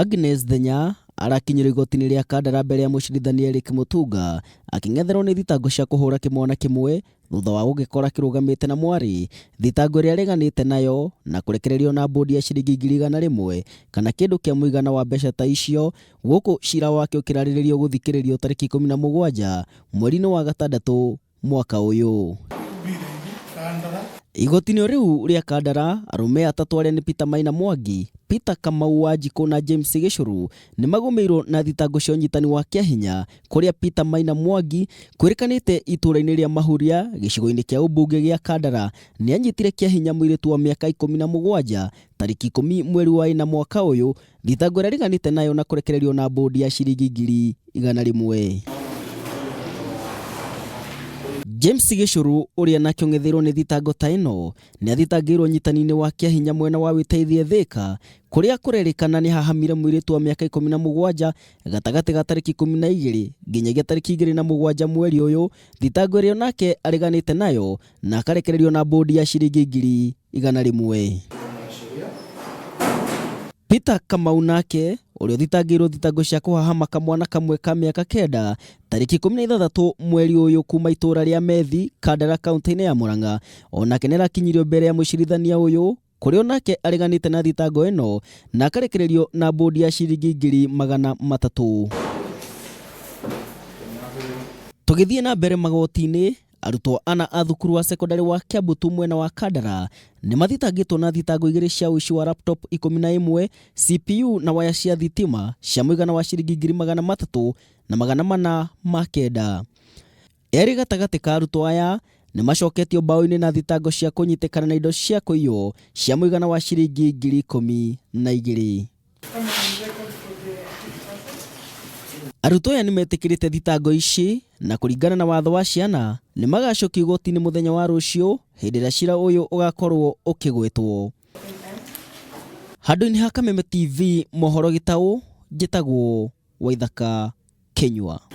Agnes Thenya arakinyĩrio igoti-inĩ rĩa Kandara mbere ya mũcirithania Eric Mutunga akĩng'etherwo nĩ thitango cia kũhũra kĩmwana kĩmwe thutha wa gũgĩkora kĩrũgamĩte na mwarĩ, thitango ĩrĩa areganĩte nayo na kũrekererio na mbũndi ya ciringi 100,000 kana kĩndũ kĩa mũigana wa mbeca ta icio gũkũ cira wake ũkĩrarĩrĩrio gũthikĩrĩrio tarĩki 17 mweri-inĩ wa gatandatũ mwaka ũyũ. Igoti-inĩ o rĩu rĩa Kandara, arũme atatũ arĩa nĩ Peter Maina Mwangi, Peter Kamau Wanjikũ na James Gĩcũrũ nĩ magũmĩirwo na thitango cia ũnyitani wa kĩahinya kũrĩa Peter Maina Mwangi kwĩrĩkanĩte itũũra-inĩ rĩa Mahuria gĩcigo-inĩ kĩa ũmbunge gĩa Kandara nĩ anyitire kĩahinya mũirĩtu wa mĩaka 17 tarĩki 10 mweri wa ĩna mwaka ũyũ Thitango ĩrĩa areganĩte nayo na kũrekererio na mbũndi ya ciringi 100,000. James Gĩcũrũ ũrĩa nake ũng'etheirwo nĩ thitango ta ĩno nĩ athitangĩirwo ũnyitani-inĩ wa kĩahinya mwena wa Wĩteithie Thĩka kũrĩa kũrerĩkana nĩ ahahamire mũirĩtu wa mĩaka 17 gatagatĩ ga tarĩki 12 nginyagia tarĩki 27 mweri ũyũ, thitango ĩrĩa onake areganĩte nayo na akarekererio na mbũndi ya ciringi 100,000. Peter Kamau nake ũrĩa ũthitangĩirwo thitango cia kũhahama kamwana kamwe ka mĩaka kenda tarĩki 16 mweri ũyũ kuma itũra rĩa Methi Kandara kaunti-inĩ ya Murang'a onake nĩarakinyirio mbere ya mũcirithania ũyũ kũrĩa onake areganĩte na thitango ĩno na akarekererio na mbũndi ya ciringi 300,000. Tũgĩthiĩ na mbere magoti-inĩ Arutwo ana a thukuru wa sekondarĩ wa Kiambutu mwena wa Kandara nĩ mathitangĩtwo na thitango igĩrĩ cia ũici wa laptop 11, CPU na waya cia thitima cia mũigana wa ciringi 304,900. Erĩ gatagatĩ ka arutwo aya nĩ macoketio mbaũ-inĩ na thitango cia kũnyitĩkana na indo cia kũiywo cia mũigana wa ciringi 12,000. Arutwo aya nĩ metĩkĩrĩte thitango ici na kũringana na watho wa ciana nĩ magacokio igoti-inĩ mũthenya wa rũciũ hĩndĩ ĩrĩa cira ũyũ ũgakorwo ũkĩgwetwo. Handũ-inĩ ha Kameme TV mohoro gĩtaũ, njĩtagwo Waithaka Kĩnyua.